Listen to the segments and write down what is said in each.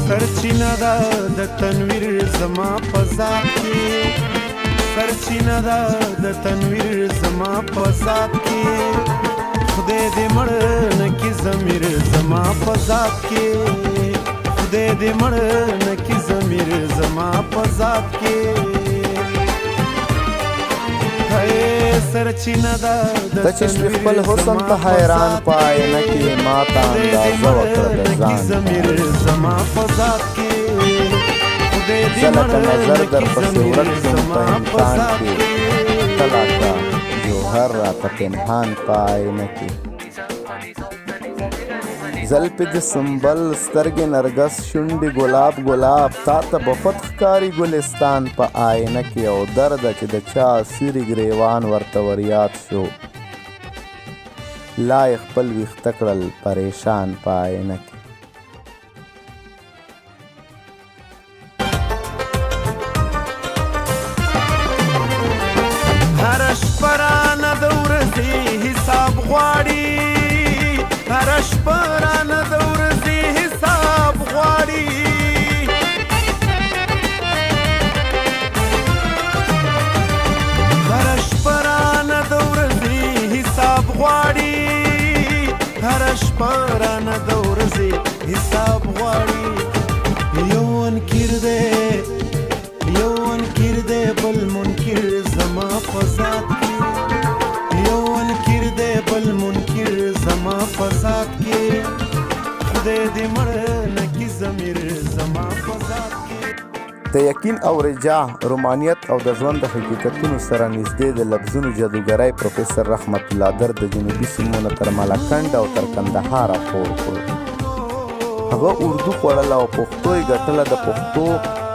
سرچینه ده د تنویر زما په ذات کې، سرچینه ده د تنویر زما په ذات کې، خدای دې مړ نه کړي ضمیر زما په ذات کې، خدای دې مړ نه کړي ضمیر زما په ذات کې. سرچینه ده د ته چې شوې خپل حسن ته حیران په آینه کې، ما ته اندازه وکړه د ځان ضمیر زما په ذات کې، خدای دې زه لکه مړ نظر نه در کړي پسې ضمیر ورک شوم په زما په امکان ذات کې، کې. ته لکه جوهر راته پنهان په آینه کې. زلفې د سنبل، سترګې نرګس، شونډې ګلاب ګلاب، تا ته به خود ښکاري ګلستان په آینه کې. او درده چې د چا سیري ګریوان ورته وریاد شو، لا یې خپل ویښته کړل پریشان په آینه کې. هر شپه رانه د ورځې حساب غواړي، هر شپه رانه د ورځې حساب غواړي، هر شپه رانه د ورځې حساب غواړي، هر شپه رانه د ورځې حساب غواړي. یو انکر دی، یو انکر دی، بل منکر زما په ذات کې، یو انکر دی، بل منکر زما په ذات کې، خدای دې مړ نه کړي ضمیر زما په ذات کې. د یقین او رجا، رومانیت او د ژوند د حقیقتونو سره نږدې د لفظونو جادوګرۍ پروفیسر رحمت الله درد د جنوبي سیمو نه تر ملاکنډ او تر کندهاره خور کړ. هغه اردو خوړله او پښتو یې ګټله. د پښتو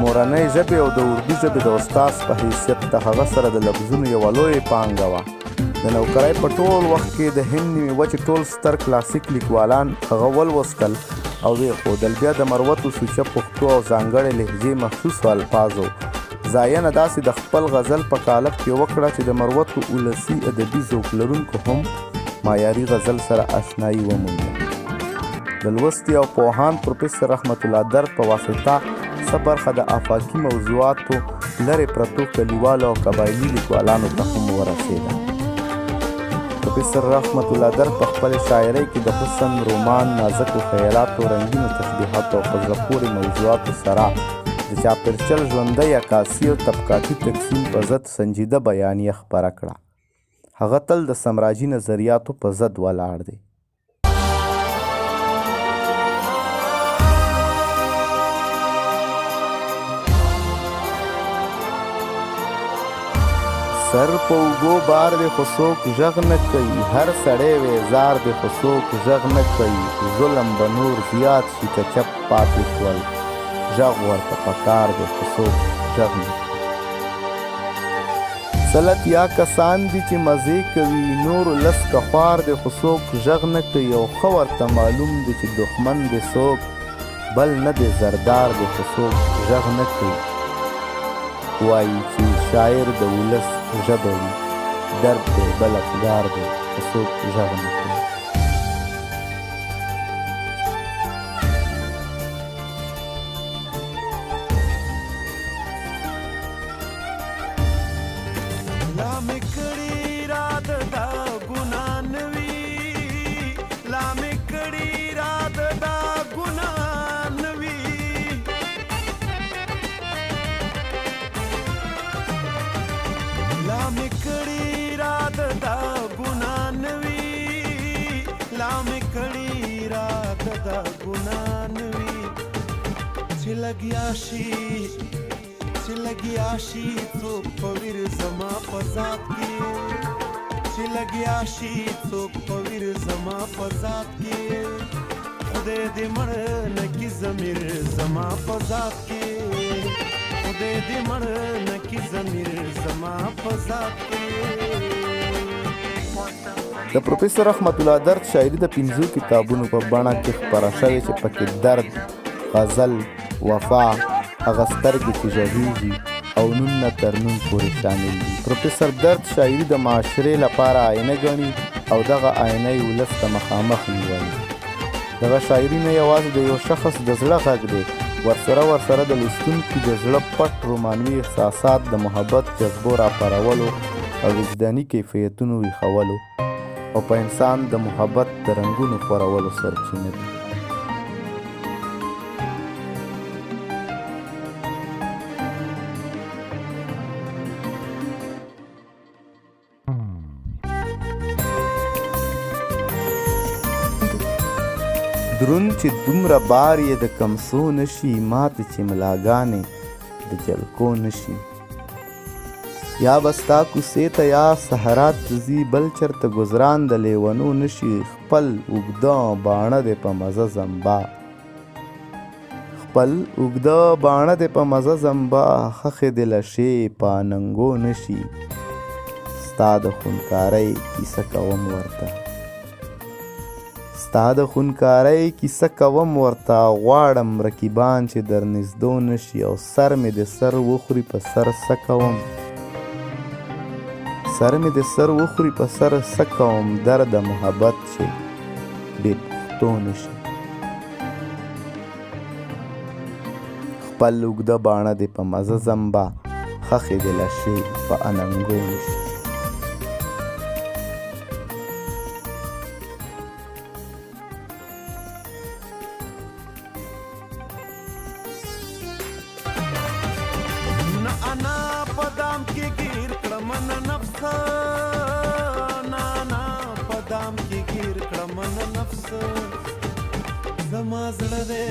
مورنۍ ژبې او د اردو ژبې د استاد په حیثیت د هغه سره د لفظونو یوه لویه پانګه وه. د نوکرۍ په ټول وخت کې د هند نیمې وچې ټول ستر کلاسیک لیکوالان هغه ولوستل او ویې ښودل. بیا د مروتو سوچه پښتو او ځانګړې لهجې مخصوصو الفاظو ځاینه داسې د خپل غزل په کالب کې وکړه چې د مروتو ولسي ادبي ذوق لرونکو هم معیاري غزل سره اشنایي ومونده. د لوستي او پوهاند پروفیسر رحمت الله درد په واسطه څه برخه د آفاقي موضوعاتو لرې پرتو کلیوالو او قبایلي لیکوالانو ته هم ورسېده. پروفیسر رحمت الله درد په خپلې شاعرۍ کې د حسن، رومان، نازکو خیالاتو، رنګینو تشبیهاتو او په زړه پورې موضوعاتو سره د چاپېرچل ژوندۍ عکاسي او طبقاتي تقسیم په ضد سنجیده بیانیه خپره کړه. هغه تل د سامراجي نظریاتو په ضد ولاړ دی. سر په اوږو بار دی خو څوک ږغ نه کوي، هر سړی وی زار دی خو څوک ږغ نه کوي، ظلم به نور زیات شي که چپ پاتې شول، ږغ ورته پکار دی خو څوک ږغ نه کوي. 180 کسان دي چې مزې کوي، نور ولس که خوار دی خو څوک ږغ نه کوي، او ښه ورته معلوم دی چې دښمن دی څوک بل نه دی زردار دی خو څوک ږغ نه کوي. وایي چې شاعر د ولس ژبه وي، درد دی بل افګار دی خو څوک ږغ نه کوي. لا مې کړي راته دا ګناه نه وي، لا مې کړي راته دا ګناه نه وي، لا مې کړي راته دا ګناه نه وي، لا مې کړي راته دا ګناه نه وي، چې لګیا شي، چې لګیا شي څوک په ویر زما په ذات کې، چې لګیا شي څوک په ویر زما په ذات کې، خدای دې مړ نه کړي ضمیر زما په ذات کې، خدای دې مړ نه کړي ضمیر زما په ذات کې. د پروفیسر رحمت الله درد شاعري د پنځو کتابونو په بڼه کې خپره شوې چې پکې درد، غزل، وفا، هغه سترګې چې ږغېږي او نون نه تر نون پورې شامل دي. پروفیسر درد شاعري د معاشرې لپاره آینه ګڼي او دغه آینه یې ولس ته مخامخ نیولې. دغه شاعري نه یوازې د یو شخص د زړه غږ دی، ورسره ورسره د لوستونکي د زړه پټ رومانوي احساسات د محبت جذبو راپارولو او وجداني کیفیتونو ویښولو او په انسان د محبت د رنګونو خورولو سرچینه دي. دروند چې دومره بار یې د کمسو نه شي، ماتې چې ملاګانې د جلکو نه شي. یا به ستا کوڅې ته یا صحرا ته ځي، بل چرته ګذران د لیونو نه شي. خپل اوږده باڼه دې په مزه زنبا، خپل اوږده باڼه دې په مزه زنبا، ښخې دې له شې په اننګو نه شي. ستا د خونکارۍ کیسه کوم ورته، ستا د خونکارۍ کیسه کوم ورته، غواړم رقیبان چې در نږدو نه شي. او سر مې د سر وخوري په سر څه کوم، سر مې د سر وخوري په سر څه کوم، درد محبت چې بې پښتو نه شي. خپل اوږده باڼه دې په مزه زنبا، ښخې دې له شې په اننګو نه شي. نه انا په دام کې ګیر کړم نه نفس، نه انا په دام کې ګیر کړم نه نفس. زما زړه دی،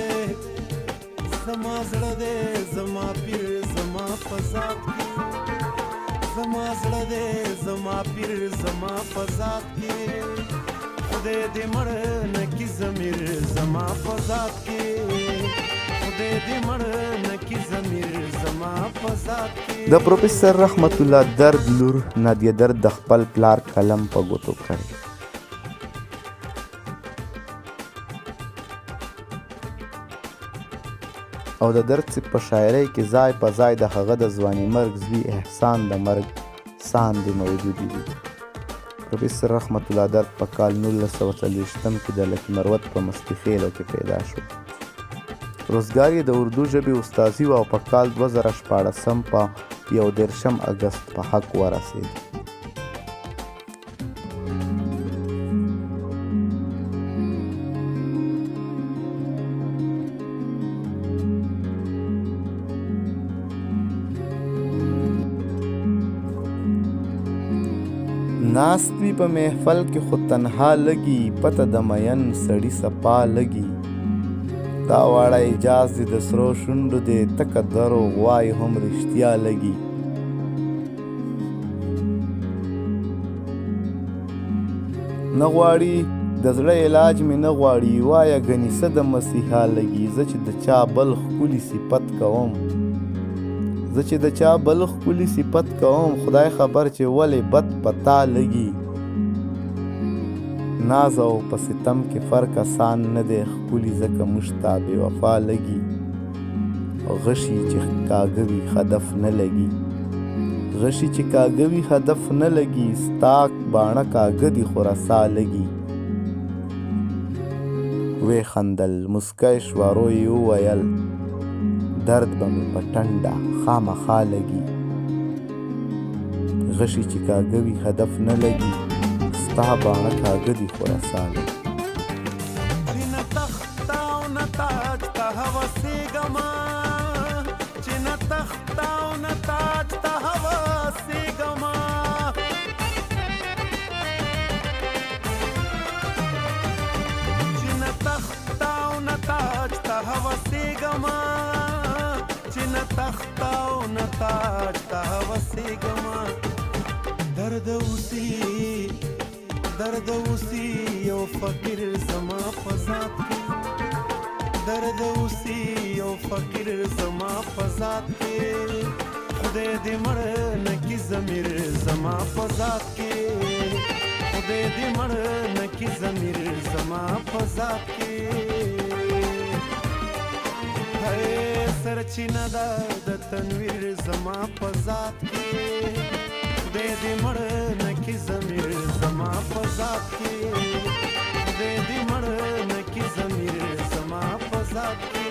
زما زړه دی، زما پیر زما په ذات کې. زما زړه دی، زما پیر زما په ذات کې. خدای دې مړ نه کړي ضمیر زما په ذات کې. خدای دې مړ نه کړي ضمیر زما په ذات کې. د پروفیسر رحمت الله درد لور نادیه درد د خپل پلار قلم په ګوتو کړی. او د درد صیب په شاعرۍ کې ځای په ځای د هغه د ځوانیمرګ زوی احسان د مرګ ساندې موجودې دي. پروفیسر رحمت الله درد په کال 1940 کې د لکي مروت په مستي خېلو کې پیدا شو. روزګار یې د اردو ژبې استادي وه او په کال 2016 په 31 اګست په حق ورسېد. ناست وي په محفل کې خو تنها لګي، پته د مین سړي سپا لګي. دا واړه اعجاز دې د سرو شونډو دی، تکه دروغ وایي هم رښتیا لګي. نه غواړي د زړه علاج مې نه غواړي، وایه ګني څه د مسیحا لګي. زه چې د چا بل ښکلي صفت کوم، زه چې د چا بل ښکلي صفت کوم، خدای خبر چې ولې بد په تا لګي. ناز او په ستم کې فرق اسان نه دی، ښکلي ځکه موږ ته بې وفا لګي. غشي چې کاږه وي هدف نه لګي، غشي چې کاږه وي هدف نه لګي، ستا باڼه کاږه دي خو رسا لګي. وې خندل، موسکی شوه، ورو یې وویل، درد به مې په ټنډه خامخا لګي. غشي چې کاږه وي هدف نه لګي، ستا باڼه کاږه دي خو رسا لګي. چې نه تخت او نه تاج ته هوسېږمه، چې نه تخت او نه تاج ته هوسېږمه، چې نه تخت او نه تاج ته هوسېږمه، چې نه تخت او نه تاج ته هوسېږمه. درد اوسي، درد اوسي یو فقیر زما په ذات کې. درد اوسي یو فقیر زما په ذات کې. خدای دې مړ نه کړي ضمیر زما په ذات کې. خدای دې مړ نه کړي ضمیر زما په ذات کې. هی سرچینه ده د تنویر زما په ذات کې. خدای دې مړ نه کړي ضمیر زما په ذات کې. خدای دې مړ نه کړي ضمیر زما په ذات کې.